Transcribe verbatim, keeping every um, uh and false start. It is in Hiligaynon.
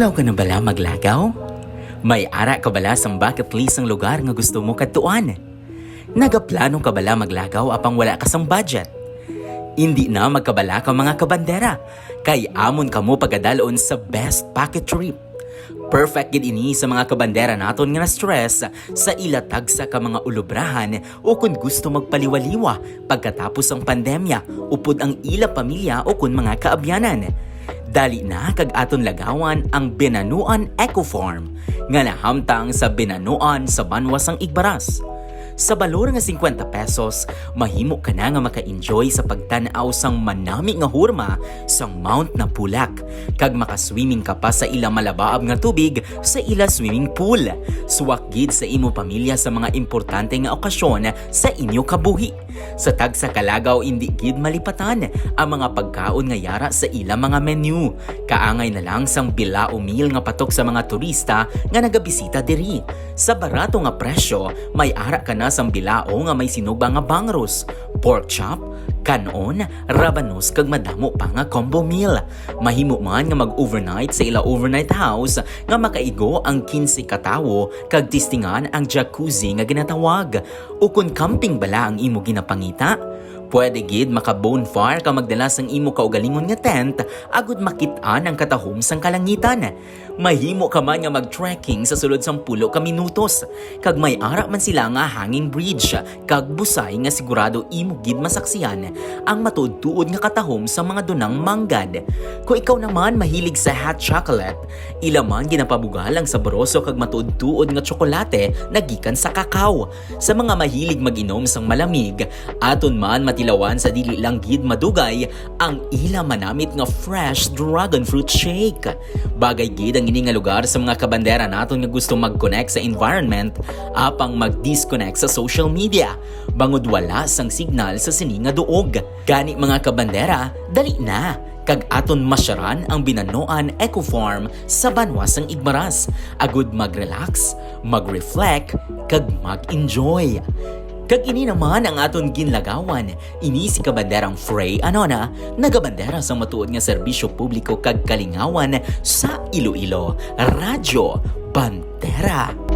Law ka na bala maglagaw? May ara ka bala sang bucket list sang lugar nga gusto mo kadtuan? Nagaplano ka bala maglagaw apang wala ka sang budget? Indi na magkabalaka, mga kabandera, kay amon kamo pagadalon sa best package trip. Perfect gid ini sa mga kabandera naton nga na-stress sa ila tagsa ka mga ulobrahan o kon gusto magpaliwaliwa pagkatapos sang pandemya upod ang ila pamilya o kon mga kaabyanan. Dali na kag aton lagawan ang Binanuan Eco Farm nga nahamtang sa Binanuan sa banwa sang Igbaras. Sa balor nga singkwenta pesos, mahimo ka na nga maka-enjoy sa pagtan-aw sang manami nga hurma sang Mount Napulak, kag makaswimming ka pa sa ila malabaab nga tubig sa ila swimming pool. Suwak gid sa imo pamilya sa mga importante nga okasyon sa inyo kabuhi. Sa tagsa ka lagaw, indi gid malipatan ang mga pagkaon nga yara sa ila mga menu. Kaangay na lang sang bilao meal nga patok sa mga turista nga nagabisita diri. Sa barato nga presyo, may ara ka na sang bilao nga may sinugba nga bangrus, pork chop, kan-on, rabanus, kag madamo pa nga combo meal. Mahimo man nga mag-overnight sa ila overnight house nga makaigo ang kinse ka tawo kag testingan ang jacuzzi nga ginatawag. Ukon camping bala ang imo ginapangita? Pwede gid maka-bonfire ka magdala sang imo kaugalingon nga tent agud makit-an ang katahom sang kalangitan. Mahimo ka man nga mag-trekking sa sulod sang pulo ka minutos, kag may ara man sila nga hanging bridge kag busay nga sigurado imo gid masaksihan ang matuod-tuod nga katahom sa mga dunang manggad. Kung ikaw naman mahilig sa hot chocolate, ila man ginapabugal ang saboroso kag matuod-tuod nga tsokolate na gikan sa cacao. Sa mga mahilig mag-inom sang malamig, aton man matilawan sa dili lang gid madugay ang ila manamit nga fresh dragon fruit shake. Bagay gid ang ini nga lugar sa mga kabandera naton nga gusto mag-connect sa environment apang mag-disconnect sa social media, bangod wala sang signal sa sini nga duog. Gani, mga kabandera, dali na kag aton masyaran ang Binanuan Eco Farm sa banwa sang Igbaras, agud mag-relax, mag-reflect, kag mag-enjoy. Kag ini naman ang aton ginlagawan. Ini si Kabanderang Frey Anona, nagabandera sa matuod nga serbisyo publiko kag kalingawan sa Iloilo, Radyo Bandera.